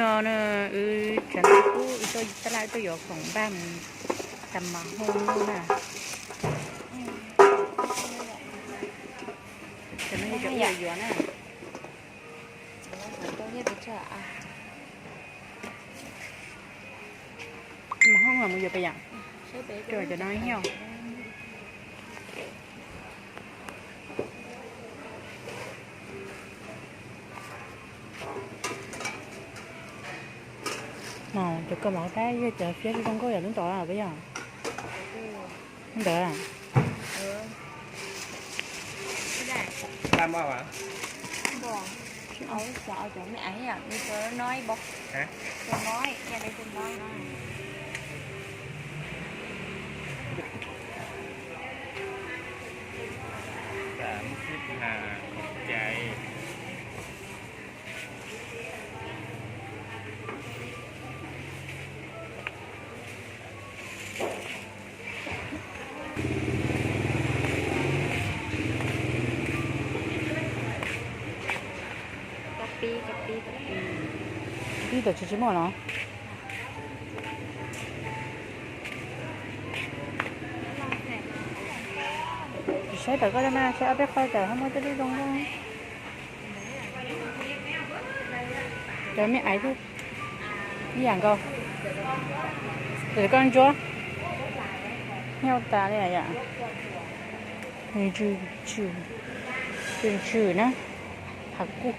No na, wb tseem kuj wb tuaj tab laj wb tuaj yuav khoom npaj mus tas mos hoob na. Cov no yog cov wb yuav na. Mos hoob los mus yuav pes yam, cov no yog. Cov kawg mos tab yog cov fiab zoo nkauj yam lub ntawd peb yog. Ntawd. Pib tam tsis tsis muaj los. Tsis saib tawm koj na, saib ob peb qho tawm ho muaj tej lub zoo nkauj. Cov me aiv ib yam nkaus. Ces koj ntsuab nyuj tas li yom. Ntsws, ntsws na, hav kuj.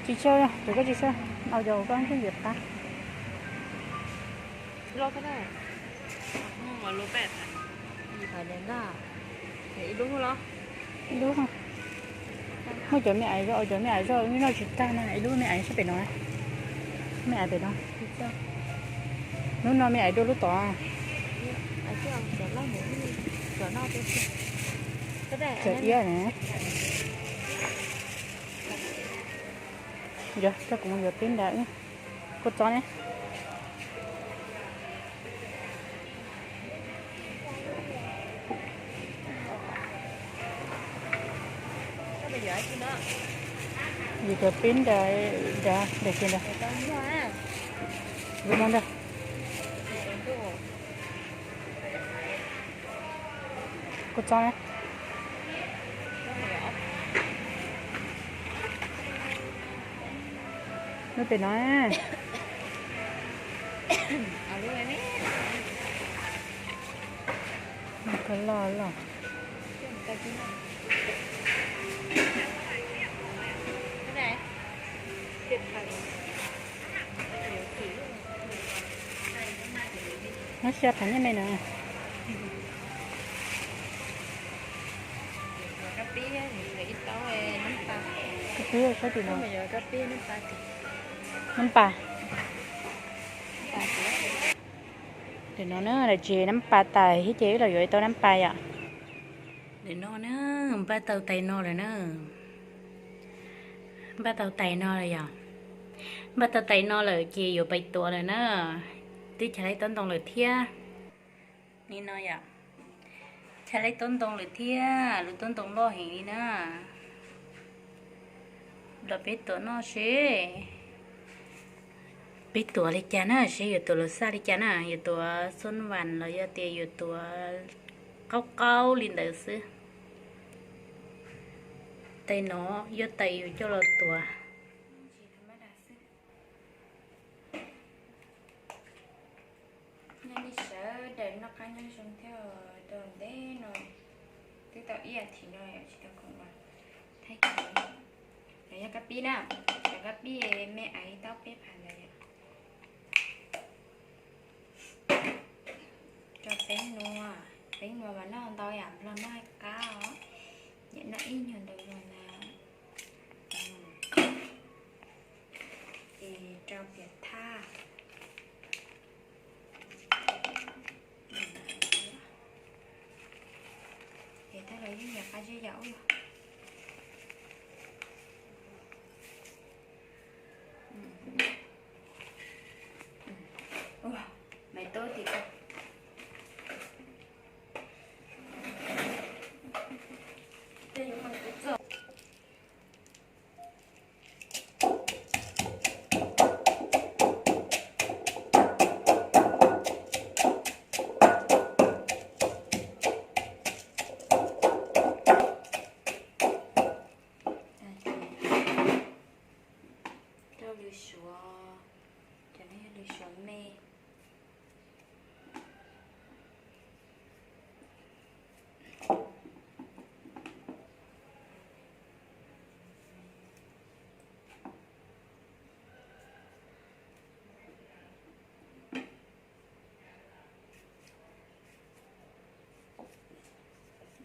Tsis tshaj, ces koj tsis tshaj, au yog koj ntsuab ntxiv qab. Muaj cov me aiv zog, cov me aiv zog noj tsis tag na, ib lub me aiv sab pem no, me aiv pem no. Lub no me aiv dua lub tod. Cov iab ne. Yog, koj kuv mus yuav peb nrad. Kua txob ne. Yus cov peb nrad, nrad, nrad kiag ntag. Lub no ntag. Kua txob na. Lub pem no. Koj loj loj. Nyob xya phav nyiaj me no. Koj pib saib tim no. Nab pas. Ntawm no na, lawv tsev nab pas tas thiab ces wb los yuav tau nab pas yom. Ntawm no na, npaj tau tais no lawm na. Npaj tau tais no lawm yom. Npaj tau tais no lawm ces yuav pais tuav lawm na. Twb chav laib tob ntoo lawm thiab. Li no yom. Chav laib tob ntoo lawm thiab, lub tob ntoo loj heev li na. Los peb tuav noj seb peb tuav li cas na, seb yuav tuav los xaj li cas na, yuav tuav xob vas los yog tias yuav tuav qaub qaub li ntawd xwb. Tais no yog tais yus coj los tuav. Nyob nej sawv daws noj qab nyob zoo thiab, rau ntev no twb tau ib as thiv no tsis tau khoom los thaij kev. Lawv yog kab pib na, cov kab pib me aiv taub peb phav ntawd yom. Rau peeb nua, peeb nua mas noj ntau yam nplog noj qab os, yam noj ib nyuag ntau zog ntag. Ces rau piam thaj. Ces thaj los yeej yog qab zeb yam ub. Suav me.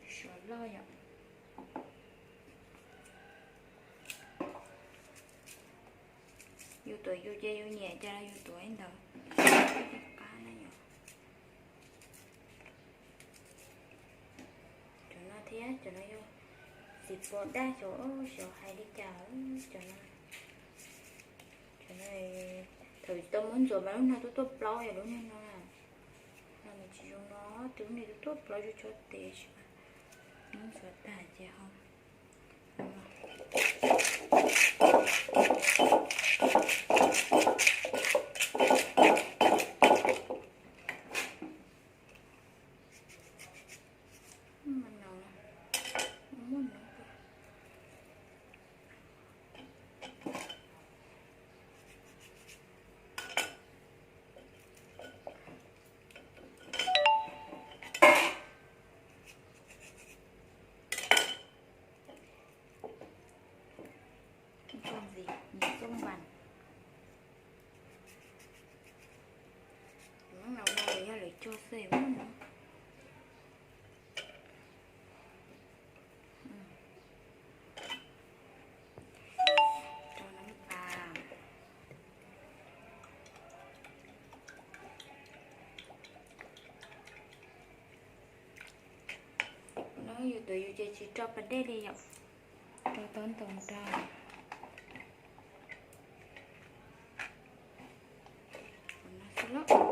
Suav loj yom. Yus tuav yus ces yus nyiam cas los yus tuav ntawd. Qab na yom. Cov no thiab cov no yog txiv pos daj xyov, xyov hais li cas. Cov no, cov no thaum tau muab ntxuav mas lub no twb tuaj plaub yom, lub niag no na. No nws tsis zoo no, twb lub niag twb tuaj plaub zuj tso tes tsis muab ntxuav tag ces ho Ntxuaj ntxiv, ntxuaj npas. Tus no yog lawv cog xwb no. Rau nab pas. No yus tuav yus ces tsis rau pas dej li yom. Rau tob ntoos rau. No xwb lauj.